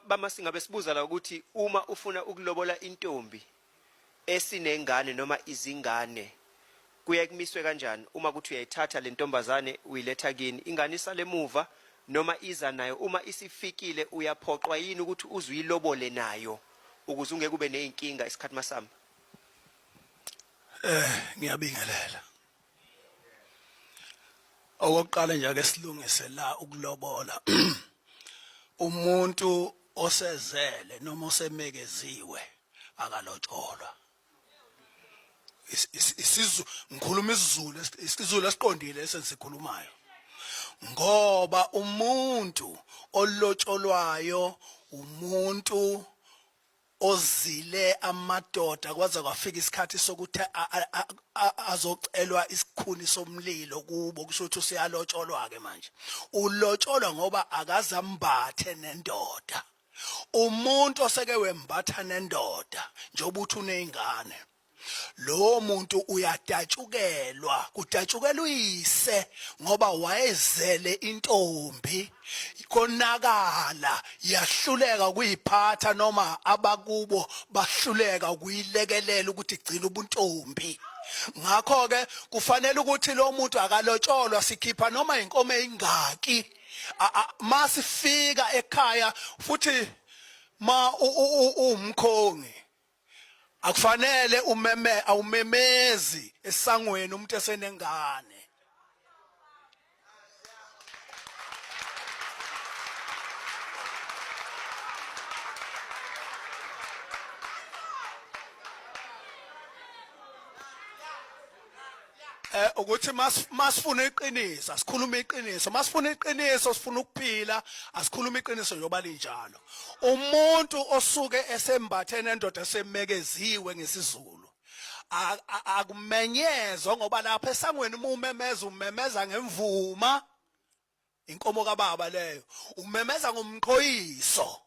bamasinga besibuza la ukuthi uma ufuna ukulobola intombi esinengane noma izingane kuye kumiswe kanjani uma kuthi uyayithatha le ntombazane uyiletha kini, ingane isale emuva noma iza nayo, uma isifikile uyaphoqwa yini ukuthi uze uyilobole nayo ukuze ungeke ube nezinkinga isikhathi masamba? Ngiyabingelela. Okokuqala nje ake silungise la ukulobola. Umuntu osezele noma osemekeziwe akalotsholwa. IsiZulu, ngikhuluma isiZulu, isiZulu esiqondile esesikhulumayo. Ngoba umuntu olotsholwayo umuntu ozile amadoda kwaze kwafika isikhathi sokuthi azocelwa isikhuni somlilo kubo, kusho ukuthi useyalotsholwa ke manje. Ulotsholwa ngoba akazambathe nendoda. Umuntu oseke wembatha nendoda njengoba uthi uneyingane, lowo muntu uyadatshukelwa, kudatshukelwa uyise ngoba wayezele intombi konakala, yahluleka ukuyiphatha noma abakubo bahluleka ukuyilekelela ukuthi igcine ubuntombi. Ngakho-ke kufanele ukuthi lo muntu akalotsholwa, sikhipha noma inkomo eyingaki masifika ekhaya. Futhi ma uwumkhongi akufanele umeme, awumemezi esangweni umuntu esenengane. Ukuthi masifuna iqiniso asikhuluma iqiniso, masifuna iqiniso sifuna ukuphila asikhuluma iqiniso njengoba linjalo. Umuntu osuke esembathe nendoda esemekeziwe ngesiZulu akumenyezwa, ngoba lapha esangweni uma umemeza umemeza ngemvuma, inkomo kababa leyo, umemeza ngomqhoyiso,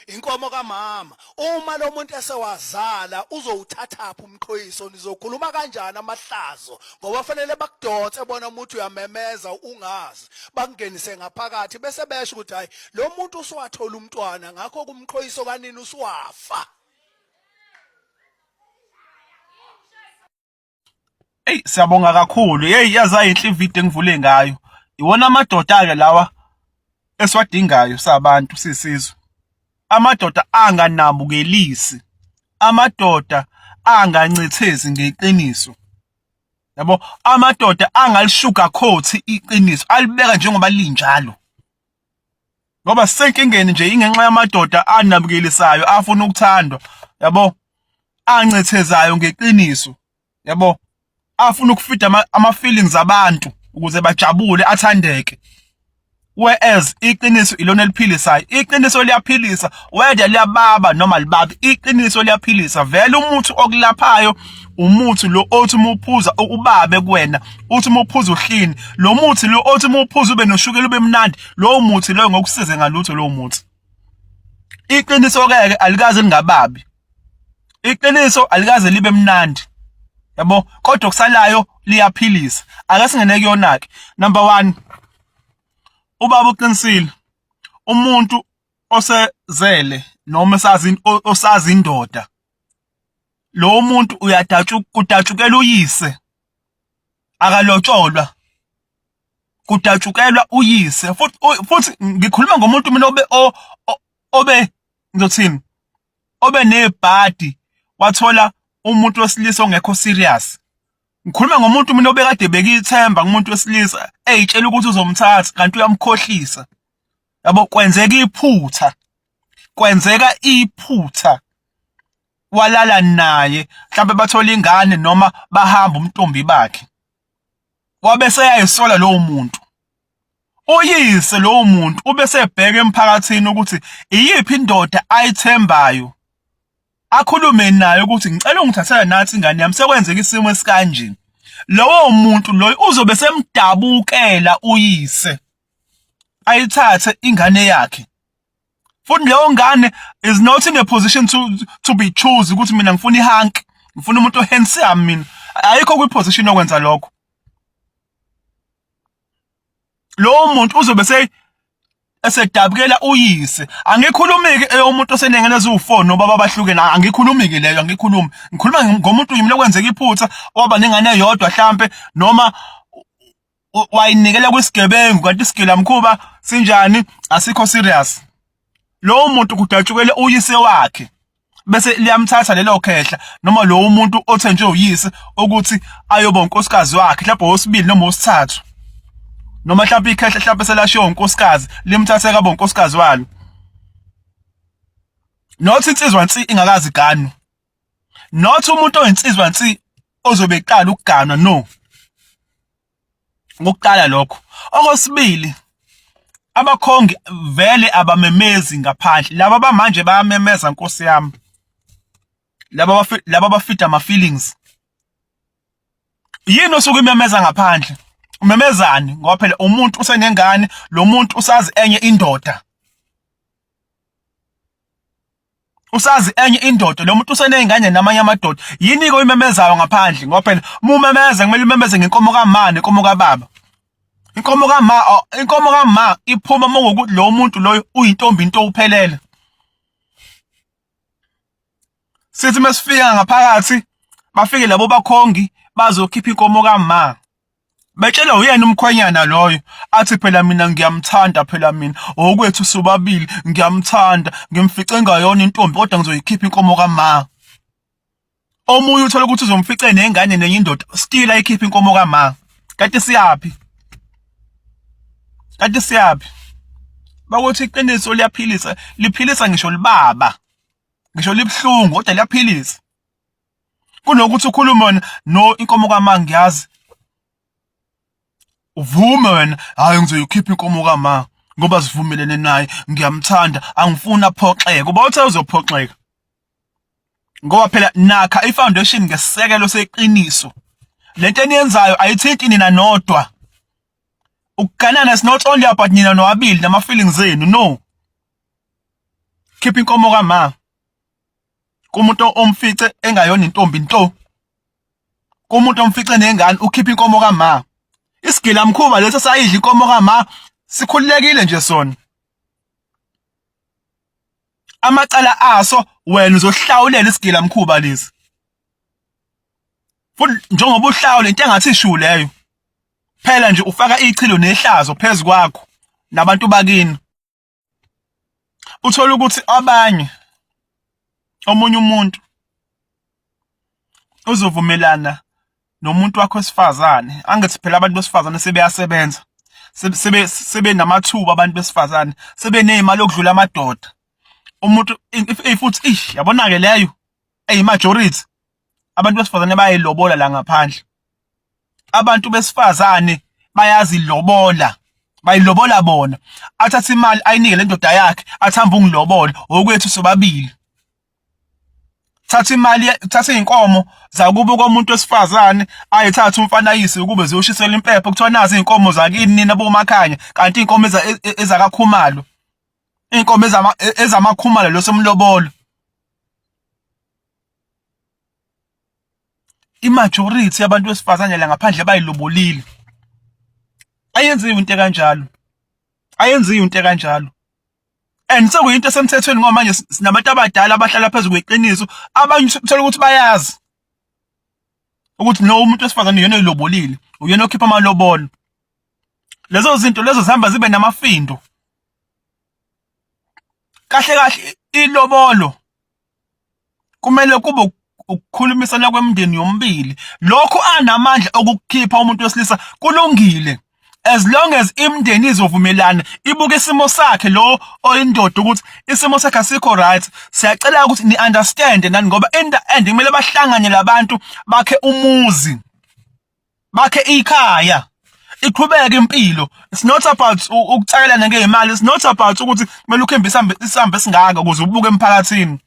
inkomo kamama. Uma lo muntu esewazala uzowuthathaphi umqhoyiso? Nizokhuluma kanjani amahlazo? Ngoba fanele bakudonse bona umuntu uyamemeza ungazi, bakungenise ngaphakathi bese besho ukuthi hayi lo muntu usuwathola umntwana, ngakho kumqhoyiso kanini usuwafa. Ey siyabonga kakhulu. Hey yazi ayinhle ivideo engivule ngayo. Iwona amadoda ke lawa esiwadingayo sabantu sisizwe. Amadoda anganamukelisi. Amadoda angancethezi ngeqiniso. Yabo, amadoda angalishuga coat iqiniso, alibeka njengoba linjalo. Ngoba sisenkingeni nje ingenxa yamadoda anamukelisayo afuna ukuthandwa, yabo, ancethezayo ngeqiniso, yabo, afuna ukufida ama-feelings abantu ukuze bajabule athandeke. Whereas iqiniso ilona eliphilisayo, iqiniso liyaphilisa whether liyababa noma libabi, iqiniso liyaphilisa. Vele umuthi okulaphayo umuthi lo othi uma uphuza ubabe kuwena, uthi uma uphuza uhlini, lo muthi lo othi uma uphuza ube noshukela ube mnandi, lowo muthi loyo ngokusize ngalutho lowo muthi. Iqiniso ke alikaze lingababi, iqiniso alikaze libe mnandi, yabo, kodwa okusalayo liyaphilisa. Ake singene kuyona ke. Number 1, ubaba uqinisile, umuntu osezele noma esazi osazi indoda, lo muntu uyadatshuka, kudatshukela uyise, akalotsholwa, kudatshukelwa uyise. Futhi futhi ngikhuluma ngomuntu mina obe obe ngizothini, obe nebhadi wathola umuntu wesilisa ongekho serious. Ngikhuluma ngomuntu mina obekade bekithemba kumuntu wesilisa, eyitshela ukuthi uzomthatha kanti uyamkhohlisa, yabo. Kwenzeka iphutha, kwenzeka iphutha, walala naye, mhlawumbe bathola ingane noma bahamba umntombi bakhe, wabe seyayisola lowo muntu. Uyise lowo muntu ube sebheka emphakathini ukuthi iyiphi indoda ayithembayo, akhulume naye ukuthi ngicela ungithathela nansi ingane yami, sekwenzeka isimo esikanje. Lowo muntu loyo uzobe semdabukela uyise, ayithathe ingane yakhe. Futhi leyo ngane is not in a position to be choose ukuthi mina ngifuna ihunk, ngifuna umuntu ohandsome, mina ayikho kwi-position yokwenza lokho. Lowo muntu uzobe Esedabukela uyise. Angikhulumi-ke eyomuntu osenengane eziwu-4 nobaba abahlukene, angikhulumi-ke leyo, angikhulumi. Ngikhuluma ngomuntu yimi lokwenzeka iphutha waba nengane eyodwa hlampe noma wayinikela kwisigebengu kanti isigilamkhuba sinjani asikho serious. Lowo muntu kudatshukele uyise wakhe bese liyamthatha lelo khehla noma lowo muntu othenjwe uyise ukuthi ayoba unkosikazi wakhe mhlawumbe owesibili noma owesithathu noma mhlawumbe ikhehla mhlawumbe selashiwa unkosikazi limthathe kabo unkosikazi walo. Not insizwa nsi ingakazi ganwe, not umuntu oyinsizwa nsi ozobe eqala ukuganwa, no. Ngokuqala lokho. Okwesibili, abakhongi vele abamemezi ngaphandle. Laba bamanje bayamemeza nkosi yami. Laba laba bafida ama feelings. Yini osuke imemeza ngaphandle? Umemezani ngoba phela umuntu usenengane, lo muntu usazi enye indoda. Usazi enye indoda, lo muntu useney'ngane namanye amadoda. Yini-ke oyimemezayo ngaphandle? Ngoba phela uma umemeza kumele umemeze ngenkomo kama nenkomo kababa. Inkomo kama, inkomo kama iphuma uma kuwukuthi lowo muntu loyo uyintombi nto uphelele. Sithi mesifika ngaphakathi bafike labo bakhongi bazokhipha inkomo kama. Betshelwa uyena umkhwenyana loyo athi phela mina ngiyamthanda phela mina okwethu sobabili ngiyamthanda ngimfice engayona intombi kodwa ngizoyikhipha inkomo kama. Omunye uthola ukuthi uzomfice nengane nenye indoda still ayikhipha inkomo kama. Kanti siyaphi? Kanti siyaphi? Bakuthi iqiniso liyaphilisa, liphilisa ngisho libaba. Ngisho libuhlungu kodwa liyaphilisa. Kunokuthi ukhulume wena no inkomo kama ngiyazi. Uvume wena hayi ngizoyikhipha inkomo kama ngoba sivumelene naye ngiyamthanda angifuni aphoxeke. Uba uthe uzophoxeka. Ngoba phela nakha i-foundation ngesisekelo seqiniso. Lento eniyenzayo ayithinti nina nodwa. Ukuganana is not only about nina nobabili nama feelings zenu, no. Khipha inkomo kama. Kumuntu omfice engayona intombi nto. Kumuntu omfice nengane ukhipha inkomo kama. Isigila mkhuba leso sayidla inkomo kama sikhululekile nje sona. Amacala aso wena uzohlawulela isigila mkhuba lesi. Futhi njengoba uhlawula into engathi shu leyo. Phela nje ufaka ichilo nehlazo phezu kwakho nabantu bakini. Uthola ukuthi abanye omunye umuntu uzovumelana nomuntu wakho wesifazane angithi phela abantu besifazane sebeyasebenza sebe sebenamathuba abantu besifazane sebenezimali okudlula amadoda umuntu futhi ish yabona ke leyo eyi majority abantu besifazane bayayilobola la ngaphandle. Abantu besifazane bayazilobola, bayilobola bona. Athathe imali ayinike le ndoda yakhe, athi hamba ungilobole, okwethu sobabili. Thatha imali, thatha iy'nkomo zakubo komuntu wesifazane, ayithathe umfana ayise ukube ziyoshiselwa impepho, kuthiwa nazi iy'nkomo zakini nina boMakhanya, kanti iy'nkomo ezakaKhumalo. Iy'nkomo ezamaKhumalo lo somlobolo. I-majority yabantu besifazane la ngaphandle bayilobolile. Ayenziwe into ekanjalo. Ayenziwe into ekanjalo. And sekuyinto esemthethweni ngoba manje sinabantu abadala abahlala phezu kweqiniso, abanye uthola ukuthi bayazi ukuthi no umuntu wesifazane uyena oyilobolile, uyena okhipha amalobolo. Lezo zinto lezo zihamba zibe namafindo. Kahle kahle ilobolo kumele kube ukukhulumisana kwemindeni yomibili. Lokhu anamandla okukukhipha umuntu wesilisa kulungile as long as imindeni izovumelana ibuke isimo sakhe lo oyindoda ukuthi isimo sakhe asikho right. Siyacela ukuthi ni understand nani ngoba in the end kumele bahlangane labantu bakhe umuzi, bakhe ikhaya, iqhubeke impilo. It's not about ukucakelana ngezimali, it's not about ukuthi kumele ukhembe isambe isambe esingaka ukuze ubuke emphakathini.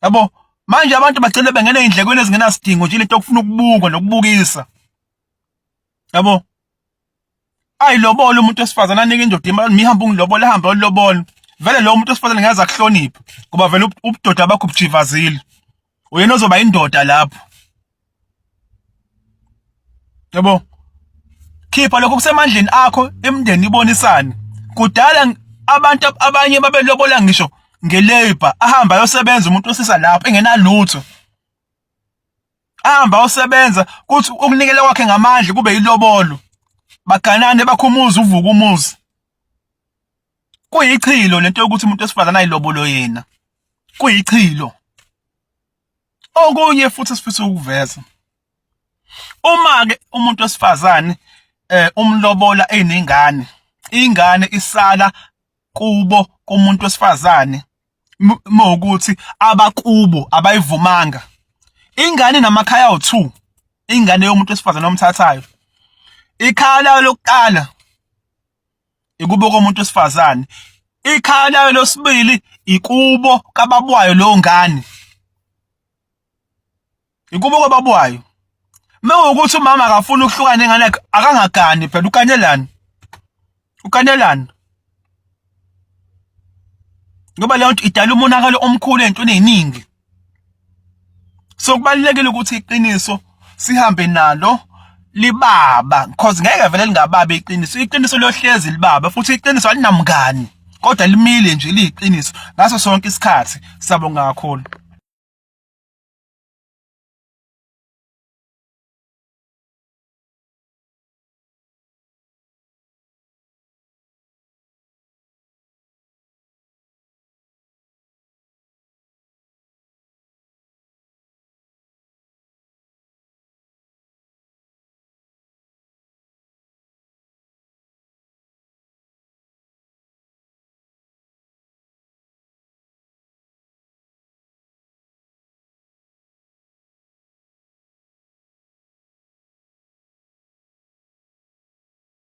Yabo manje abantu bagcine bengena ezindlekweni ezingenasidingo nje lento okufuna ukubukwa nokubukisa. Yabo ayilobola umuntu wesifazane anike indoda imali, mihamba ungilobola, ahambe olobola. Vele lo muntu wesifazane ngeke akuhloniphe ngoba vele ubudoda bakho bujivazile. Uyena ozoba indoda lapho. Yabo khipha lokho kusemandleni akho, imindeni ibonisane. Kudala abantu abanye babelobola ngisho ngelabor, ahamba ayosebenza umuntu osisa lapho engenalutho. Ahamba ayosebenza kuthi ukunikela kwakhe ngamandla kube yilobolo. Baganane bakhumuze uvuka umuzi. Kuyichilo lento yokuthi umuntu wesifazane ayilobolo yena. Kuyichilo. Okunye futhi sifisa ukuveza. Uma ke umuntu wesifazane eh umlobola enengane, ingane isala kubo komuntu wesifazane mawukuthi abakubo abayivumanga. Ingane namakhaya awu2, ingane yomuntu wesifazane omthathayo. Ikhaya layo lokuqala ikubo komuntu wesifazane. Ikhaya layo losibili ikubo kababwayo leyo ngane. Ikubo kwababwayo. Mewukuthi umama akafuni ukuhlukana nengane yakhe akangagani phela ukanelani. Ukanelani. Ngoba leyo nto idala umonakalo omkhulu ey'ntweni ey'ningi. So kubalulekile ukuthi iqiniso sihambe nalo libaba because ngeke vele lingababa iqiniso. Iqiniso liyohlezi libaba futhi iqiniso alinamngani kodwa limile nje liyiqiniso ngaso sonke isikhathi. Siyabonga kakhulu.